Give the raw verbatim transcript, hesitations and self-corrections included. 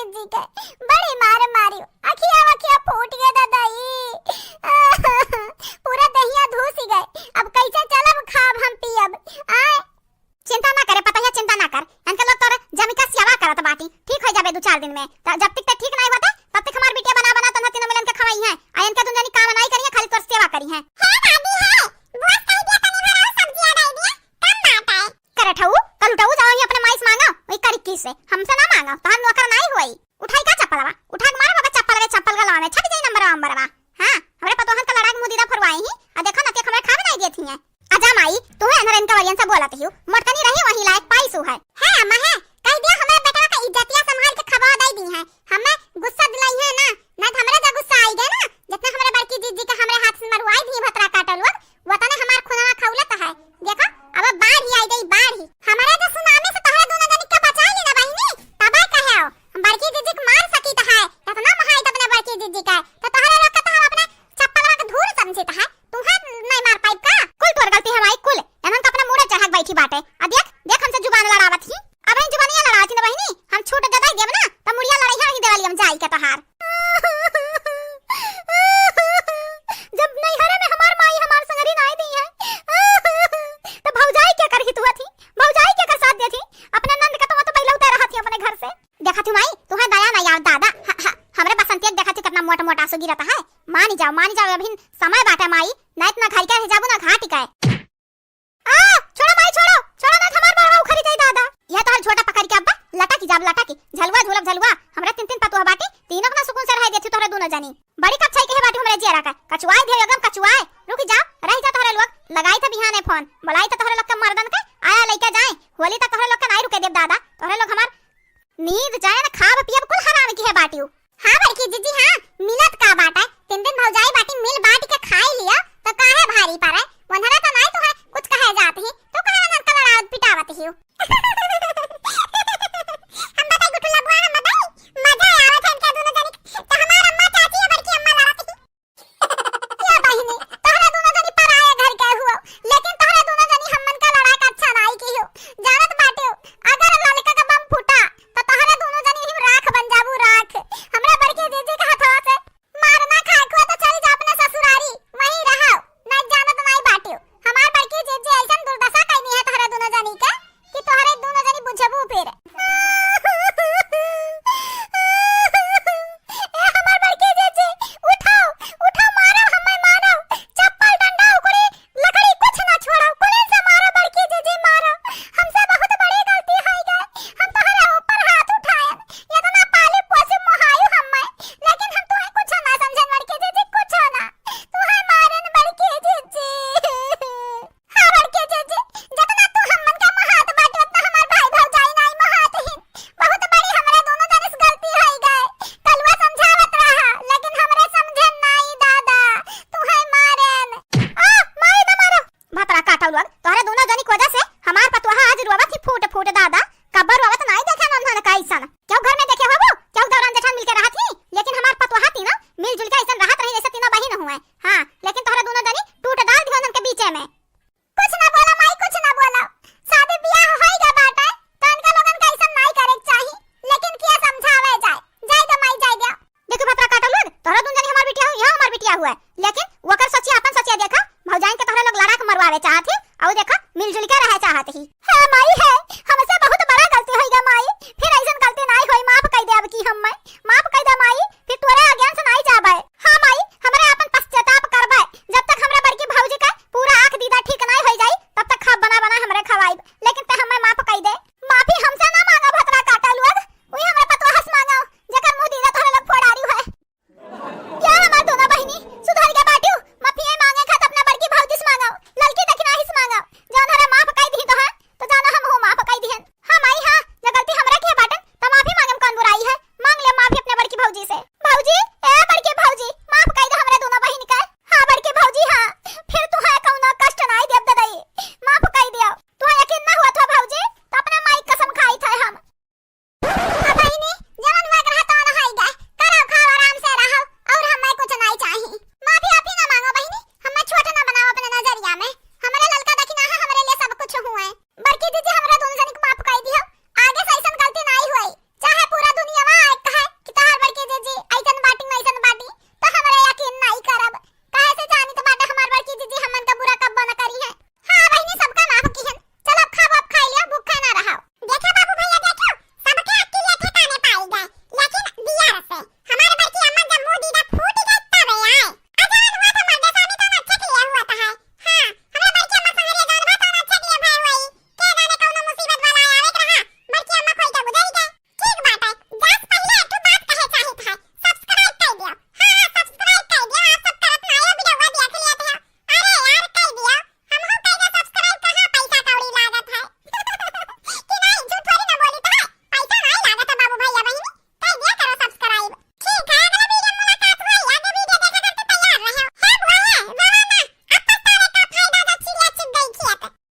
जी के बड़ी मार मारी, अखिया वखिया फूट गए दादा ई। पूरा दहिया धूस गए। अब कैसे चलब, खाब हम पियब? आए, चिंता ना करे पतोहिया, चिंता ना कर। इनके लोग तोर जमिका सेवा करत बाटी, ठीक हो जाबे दू चार दिन में। त जब तक ते ठीक नहीं होते, तब तक हमार बिटिया बना बना तन्हा तीनों मिलन के खवाई है। आ इनके दुन जनी काम नहीं करी है, खाली तोर सेवा करी है। हे दादी हे, बुआ कह दिया तनी भर और सब्जियां डाल दिया, कम बात है। करे ठऊ, कल उठाऊ जाओ ही अपने माई से मांगा, वही करी किस से, हमसे ना मांगा, तहार नौकर नहीं हुई। उठाई का चप्पलवा, उठा के मारा बाबा चप्पल रे चप्पल गलवा में, छट जाई नंबरवा नंबरवा। हाँ, हमरे पतोहन का लड़ाई के मुंह दीदा फरवाई ही, आ देखा ना ते हमरे खावे नहीं देती हैं। आजा माई, तू है अनहर इनका वरियन से बोलत हियो, मोटकनी रही वही लायक पाई सु है। है अम्मा है, कह दिया हमरे बेटवा का इज्जतिया संभाल के खबा दे दी है, हमें गुस्सा दिलाई है ना, ना तो हमरे तो गुस्सा आई गए ना, जितना हमरे बड़की जीजी के हमरे हाथ से मरवाई दी भतरा काटल वत, वतने हमार खुनवा खौलत है। देखा, अब बाढ़ ही आई गई, बाढ़ ही। हमारे तो सुनामी से तोहरे दोनों जनी के बचा ली ना बहिनी, तबे कहे हो। हम बड़की जीजी के मार सकी तो है, इतना महाई तो अपने बड़की जीजी का, तो तोहरे लोग के तो हम अपने चप्पलवा के धूल समझित है, तुम्हें नहीं मार पाइब का? कुल तोर गलती है माई, कुल। इन्हन का अपना मूड़े चढ़ा के बैठी बाटे। आ देख, देख हमसे जुबान लड़ावत ही। अब इन जुबानिया लड़ावत ही ना बहिनी, हम छूट दे देब ना, तो मुड़िया लड़ाई है वहीं देवाली हम जाई के तोहार। जब नैहरे में हमार माई हमार संगरी नाई दी है, तो भौजाई के कर हितुआ थी, भौजाई के कर साथ दे थी, अपने नंद का तो, तो पहले उतारा थी अपने घर से। देखा थी माई, तुहे दया ना यार दादा। ह-, ह-, हमरे बसंतिया के देखा थी कितना मोटा मोटा आंसू गिरता है। मानी जाओ, मानी जाओ, अभी समय बाटे माई, ना इतना घर के रह जाबू ना घाटी का। आ, छोड़ो माई, छोड़ो, छोड़ो ना, हमार बड़वा उखरी जाई दादा। यह तोहर झोटा पकड़ के अब्बा लटा की जाब लटा की, झलुआ झूलब झलुआ, हमरे तीन तीन पतोह बाटी, तीनों के ना सुकून से रह देती तोहरे दोनों जनी। बड़ी कप छाई के है बाटी हमरे जियरा का, कचुआई दे एकदम कचुआई। रुक जा, रह जा तोहरे लोग, लगाई था बिहाने फोन, बुलाई था तोहरे लोग के मर्दन के, आया लइके जाए, होली तक तोहरे लोग के नाई रुके देब दादा, तोहरे लोग हमार नींद चैन खाब पियब कुल हराम की है बाटियो। हाँ बड़की जीजी हाँ, मिलत का बाटे, तीन दिन भौजाई बाटी मिल बांट के खाई लिया, तो काहे भारी पड़े, वनहरा तो नाई तो है, कुछ कहे जात ही, तो काहे वनहर का लड़ावत पिटावत ही हो? हम बताई गुटुला बुआ, हम बताई, मजा आवत है इनके दोनों जनी के, तो हमार अम्मा चाची है बड़की अम्मा लड़त ही। ए बहिनी, तोहरे दोनों जनी पराया घर के हुआ, लेकिन तोहरे दोनों जनी हमन का लड़ाई का अच्छा नाई की हो। जानत बाटे हो, अगर ललका का बम फूटा, तो तोहरे दोनों जनी ही राख बन जाबू, राख। हमरा बड़की जीजी के हथवा से मार ना खाए को तो चली जा अपने ससुरारी, वहीं रहो, ना जानत नाई बाटे हो। हमार बड़की जीजी ऐसन दुर्दशा कैनी है तोहरे दोनों जनी के, कि तोहरे दोनों जनी बुझबू फिर। ए हमार बड़की जीजी, उठाओ, उठाओ, मारो, हमें मारो, चप्पल, डंडा, उकड़ी, लकड़ी, कुछ ना छोड़ो, कुलिन से मारो, बड़की जीजी, मारो, हमसे बहुत बड़ी गलती हो गई, हम तोहरे ऊपर हाथ उठाए, इतना पाली पोसी मोहायु हमें, लेकिन हम तुम्हें कुछ ना समझन, बड़की जीजी, कुछ ना, तुम्हें मारन, बड़की जीजी। हाँ बड़की जीजी, जतना तू हमन के महात बाटे, उतना हमार भाई भौजाई नाई महात ही। बहुत बड़ी हमरे दोनों जने से गलती होई गए। कलुआ समझावत रहा, लेकिन हमरे समझे नाई दादा। तू है मारेन। आ, माई ना मारो। भतरा काटल लोग, तोहरे दोनों जनी की वजह से हमार पतोहा आज रोवत ही फूट फूट दादा।